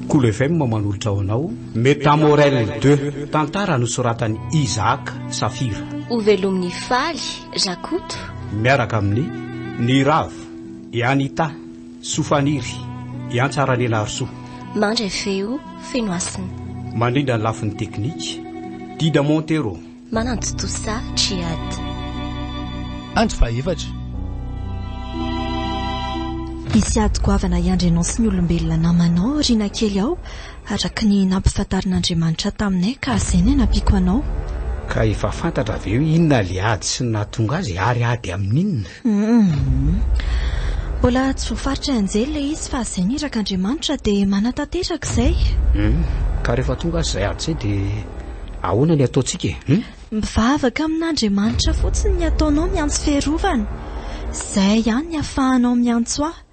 Kolo FM manolotra ho anao Metamorel 2, tantara nosoratan'i Isaac Safira. Hovelomin'i Faly Rakoto. Miaraka amin'ny Niravo, i Anita, Sofaniry, i Antsaranelarisoa. Mandray feo Fenohasina. Mandrindra ny lafiny teknika, Dida Montero. Manantontosa Djihad. Andro fahaefatra. Hisy ady goavana hiandry anao sy ny olombelona namanao aoriana kely ao, araka ny nampifantarin'Andriamanitra taminay ka izay ny hanampiako anao. Ka efa fantatra ve hoe inona ilay ady sy ny nahatonga azy ary ady amin'inona? Humm. Mbola tsy voafaritry anjely ilay izy fa izay ny irak'Andriamanitra dia manatanteraka izay. Humm. Ka rehefa tonga aza izay ady izay dia ahoana ny ataontsika e? Humm. Mivavaka amin'Andriamanitra fotsiny ny ataonao miantso fiarovana. Izay ihany ny ahafahanao miantso ahy.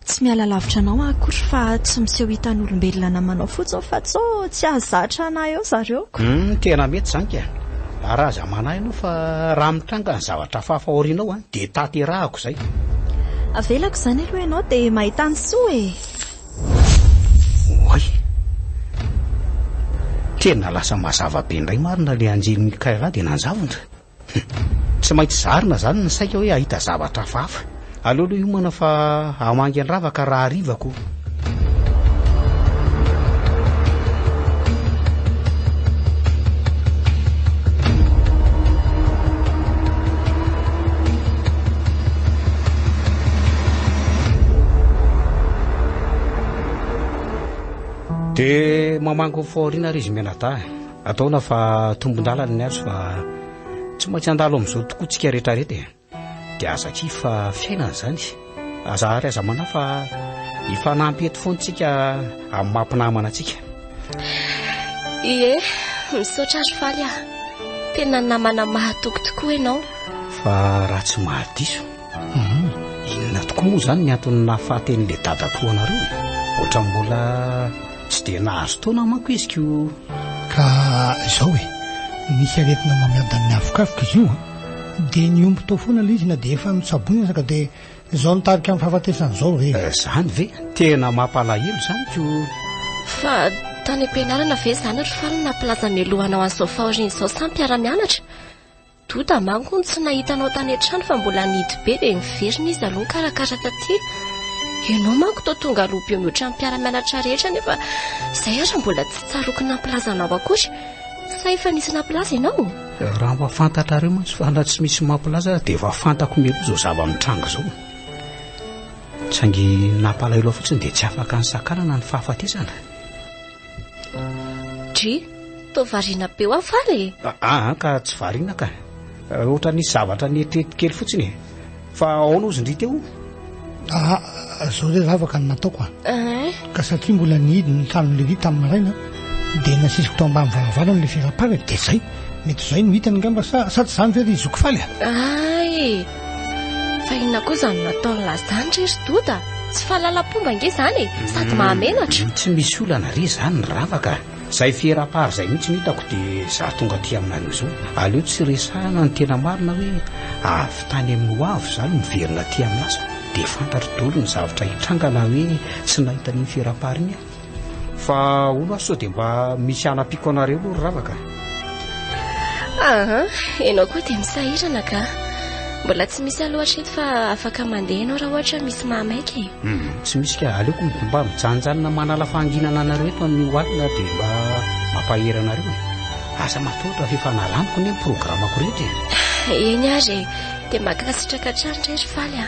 Tsy miala lavitra anao aho akory fa tsy miseho hitan'olombelona namanao fotsiny fa sao tsy hahazatra anah eo zareo ko. Humm tena mety izany ka! Ary aza manahy ianao fa raha mitranga ny zavatra hafahafa aoriana ao an, dia tanterahako izay. Avelako izany aloha ianao dia mahita ny soa e! Oay! Tena lasa mazava be indray marina ilay anjely Mikaela dia nanjavona. Tsy maintsy zarina izany ny saika hoe hahita zavatra hafahafa. Aleo aloha hiomana fa hamangy an-dravaka raha hariva ko. Dia mamangy ny fahoriana ary izy mianadahy. Ataona fa tombon-dalana ny azy fa Tsy maintsy handalo amin'izao tokoa tsika rehetra rehetra e. Dia aza kivy fa fiainana izany. Aza ary aza manahy fa hifanampy eto foana tsika amin'ny maha mpinamana antsika. Ie, misaotra ry Faly ah. Tena namana mahatoky tokoa ianao. Fa raha tsy mahadiso, inona tokoa moa izany ny antony nahafaty an'ilay dadatoa anareo? Ohatran'ny mbola tsy dia nahazo taona manko izy ko. Ka izao e, nisy aretina mamiadan'ny avokavoka izy io an, dia nihombo tao foana ilay izy na dia efa notsaboina aza ka dia izao nitarika amin'ny fahafatesana izao re. Izany ve? Tena mampalahelo izany ko. Fa tany am-pianarana ve izany ry Faly no nampilaza mialoha anao an'izao fahoriana izao sa mpiara-mianatra? Doda manko hono tsy nahita anao tany an-trano fa mbola nihidy be dia niverina izy aloha nikarakara taty. Ianao manko toa tonga aloha be mihoatra ny mpiara-mianatra rehetra nefa izay ary mbola tsy tsaroako nampilaza anao akory. Sa efa nisy nampilaza ianao? Raha mba fantatrareo mantsy fa na tsy misy mampilaza aza dia efa fantako mialoha izao zava-mitranga izao. Saingy nampalahelo ahy fotsiny dia tsy afaka nisakanana ny fahafatesana. Dry, toa variana be hoa Faly e! Aa ka tsy variana ka. Ohatra nisy zavatra nieritreritro kely fotsiny e. Fa ahoana ozy ndry teo? Aa, zao re ravaka no nataoko a. Ka satria mbola nihidy ny tranon'i Levi tamin'ny maraina dia nasisiko tao ambany varavarana ilay fiara-parany dia zay. Mety zay no hitany angamba sa sa tsy zany ve ry zoky Faly a? Ay e! Fa inona koa izany nataon'lah izany re ry Doda? Tsy fahalalam-pomba ange izany e! Sady mahamenatra. Tsy misy olana re izany ry Ravaka a! Izay fieram-pary izay mihitsy no hitako dia izaho tonga aty aminareo izao. Aleo tsy resahina ny tena marina hoe avy tany amin'ny ho avy izaho no miverina aty amin'ny lasa dia fantatro daholo ny zavatra hitranga na hoe tsy nahita an'iny fieram-pary iny aho. Fa hono aho sao dia mba misy hanampiako anareo aloha ry Ravaka? Aa, ianao koa dia misahirana ka. Mbola tsy misy aloha hatreto fa afaka mandeha ianao raha ohatra misy mahamaika e. Hmm, tsy misy ka, aleoko mba mijanonjanona manala fahanginana anareo eto amin'io alina dia mba mampahery anareo e. Aza matahotra fa efa nalamiko anie ny programako rehetra e. Eny ary e, dia mankasitraka hatrany re ry Faly a.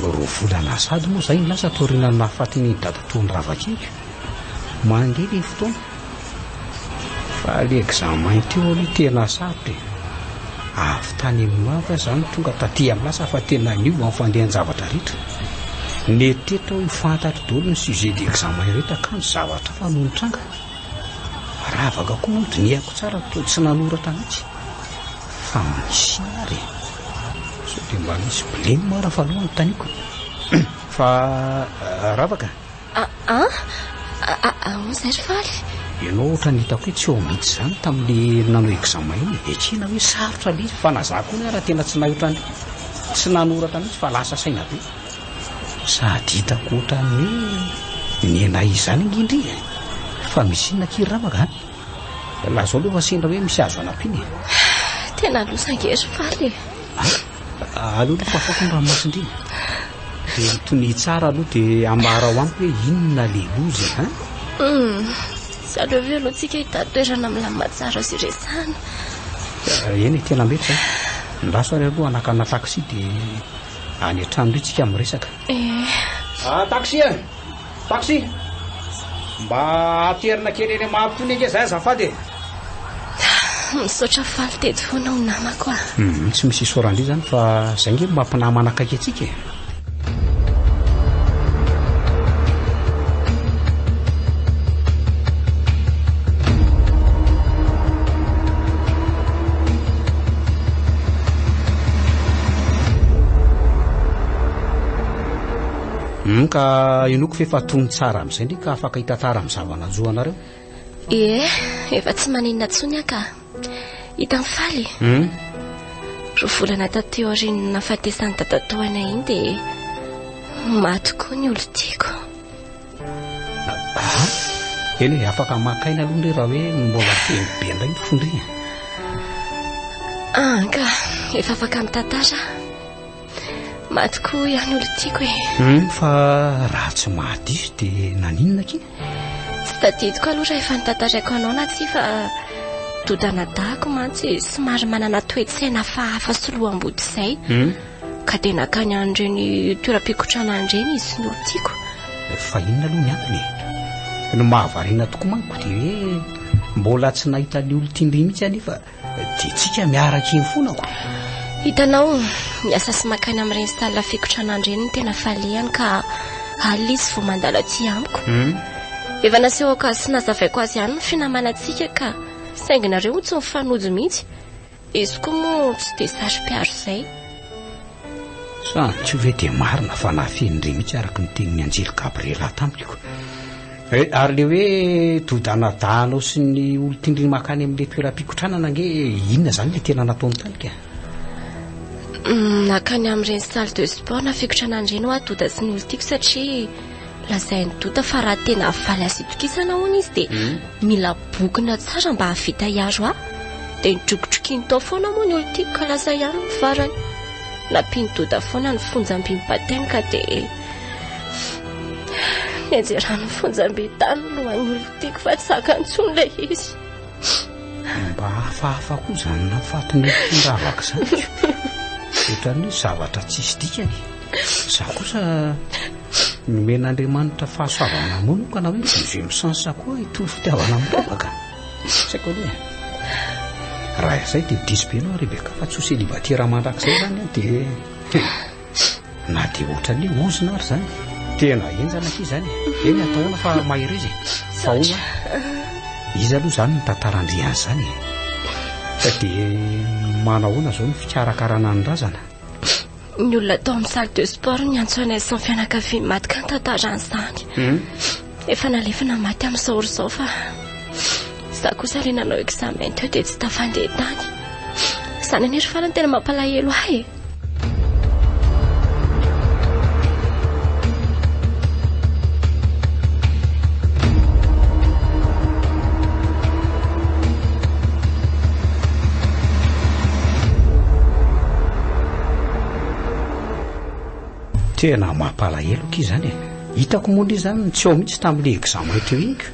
Roa volana sady moa izay no lasa taorian'ny nahafatin'iny dadatoan'i Ravakely. Mandeha ilay fotoana. Fa le examen teo aloha tena sarotra e. Avy tany amin'ny hoavy aho zany tonga taty amin'ny lasa fa tena niova ny fandehan-javatra rehetra. Nieritreritra aho hoe fantatro daholo ny sujet d'examen rehetra kanjo zavatra hafa no nitranga. Ravaka koa moa dinihako tsara toa tsy nanoratra mihitsy. Fa misy inona ary e? Sao dia mba misy blem ara fa aloha anontaniako. Fa Ravaka? Ah ah ahoana izay ry Faly? Ianao ohatran'ny hitako hoe tsy eo mihitsy izany tamin'ilay nanao examen iny e. Ekena hoe sarotra ilay izy fa na za koa ara tena tsy nahay ohatran'ny tsy nanoratra mihitsy fa lasa saina be. Sady hitako ohatran'ny hoe nenay izany ange ndry e. Fa misy inona akia ry Ravaka a? Lazao aloha fa sendra hoe misy azo anampiana e. Tena loza ange ry Faly e. Aleo aloha fafako ny ranomasin-dry. Dia mitonia tsara aloha dia ambarao amiko hoe inona le loza e, hein? Hum, tsy aleo ve aloha tsika hitady toerana milamina tsara azo iresahana? Eny e, tena mety izay. Ndraso ary aloha hanakana taxi dia any an-trano indray tsika miresaka. Eh. Ah, taxi e! Taxi! Mba aterina kely eny Mahampitony ange izahay azafady e! Misaotra faly teto foana ho namako a. Hum, tsy misy isaoran-dry izany fa izay ange no mampinamana akaiky antsika e. Hum, ka inoako fa efa tony tsara amin'izay ndry ka afaka hitantara amin'ny zava-nanjo anareo. Ie, efa tsy maninona intsony aho ka. Hitan'i Faly e. Hum? Roa volana taty aorian'ny nahafatesan'i dadatoanay iny dia maty koa ny olon-tiako. Ah, eny e, afaka maka aina aloha ndry raha hoe mbola feno be indray ny fo ndry e. Ah, ka efa afaka mitantara aho. Maty koa ihany olon-tiako e. Hum, fa raha tsy mahadiso dia naninona akia? Tsy tadidiko aloha raha efa notantaraiko anao na tsia fa dodanadahako mantsy somary manana toe-tsaina hafahafa sy loham-body izay. Hmm? Ka dia nankany an'ireny toeram-pikotranana ireny izy sy ny olon-tiako. Fa inona aloha ny antony e? Ny mahavariana tokoa manko dia hoe mbola tsy nahita ny olon-tiandry mihitsy anefa Dia tsika miaraka eny foana ko. Hitanao, miasa sy makany amin'ireny salle fikotranana ireny no tena falehany ka alina izy vao mandalo aty amiko. Hmm. Efa nasehoko azy sy nazavaiko azy ihany ny finamanantsika ka saingy nareo tsy mifanojo mihitsy. Izy koa moa tsy dia saro-piaro izay. Sa tsy ve dia marina fa nafenindry mihitsy araka ny tenin'ny anjely Gabriela tamiko. Eh, ary le hoe dodanadahanao sy ny olon-tindriny makany amin'ilay toeram-pikotranana ange inona izany le tena nataony tany ka? Mm, nakany amin'ireny salle de sport na fikotranana ireny hoa Doda sy ny olon-tiako satria lazain'i Doda fa raha tena havaly azy itokisana hono izy dia hmm? mila bokona tsara mba hahavita hiaro ahy. Dia nidrokidrokiny tao foana moa ny olon-tiako ka lasa ihany ny farany. Nampian'i Doda foana ny fonjam-by ny ka dia Nianjeran'ny fonjam-by tany ny lohan'ny olon-tiako fa tsy zakany intsony ilay izy. Mba hafahafa koa izany nahafatin'ny olon-tian-dravaka izany. Ohatran'ny hoe zavatra tsisy dikany. Izaho kosa nomen'Andriamanitra fahasoavana manokana hoe deuxième sens koa hitory fitiavana amin'ny ravaka. Tsy haiko aloha e. Raha izay dia diso be ianao Rebecca fa tsy ho célibataire mandrakizay izany aho dia... Na dia ohatran'ny hoe ozona ary izany. Tena henjana akia izany e. Eny atao ahoana fa mahereza e. Fa hono aho, iza aloha izany ny tantaran-dry an'izany e? Ka dia manahoana izao ny fikarakarana ny razana? Ny olona tao amin'ny salle de sport niantso anay sy ny fianakaviany maty ka nitantara an'izany. Hmm? Efa nalefa na maty amin'izao ora izao fa izaho kosa ilay nanao examen teo dia tsy tafandeha tany. Izany anie ry farany tena mampalahelo ahy e. Tena mampalahelo akia izany e. Hitako moa ndry izany tsy ao mihitsy tamin'ilay examen teo iny ka.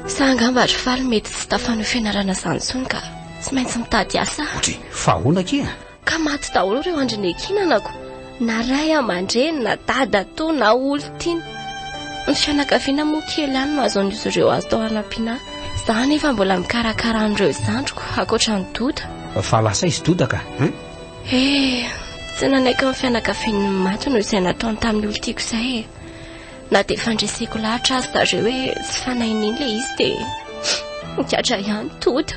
Sa angamba ry Faly mety tsy tafanohy fianarana izany intsony ka tsy maintsy mitady asa. Otry, fa ahoana akia? Ka maty daholo ireo andrinekinanako, na ray aman-dreny, na dadatoa, na olon-tiana. Ny fianakaviana moa kely ihany no azon'izy ireo atao hanampiana ahy. Izaho anefa mbola mikarakara an'ireo zandriko, ankoatra an'i Doda. Fa lasa izy Doda ka, hein? Eh, tsy nanaiky ny fianakavian'ny maty noho izay nataony tamin'ny olon-tiako izay e. Na dia efa ndreseko lahatra aza zareo hoe tsy fanahy nino ilay izy dia nigadra ihany Doda.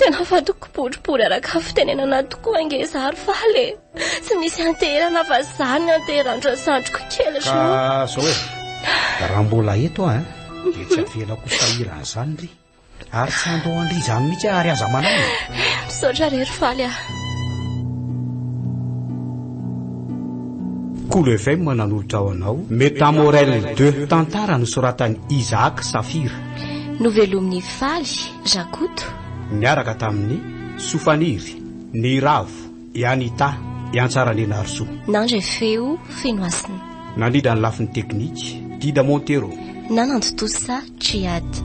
Tena fadiko boribory araka ny fitenenana tokoa ange izaho ry Faly e. Tsy misy anteherana fa izaho no ianteheran-dry zandriko kely Ka zao e, raha mbola eto aho ein, dia tsy avelako ho sahirana izany ry. Ary tsy handao an-dry izany mihitsy aho ary aza manahy e. Misaotra re ry Faly a. Kolo FM nanolotra ho anao Metamorel 2, tantara nosoratan'i Isaac Safira. Novelomin'i Faly Rakoto. Niaraka tamin'i Sofaniry, Niravo, i Anita, i Antsaranenarisoa. Nandre feo Fenohasina. Nandrindra ny lafiny teknika, Dida Montero. Nanantontosa Djihad.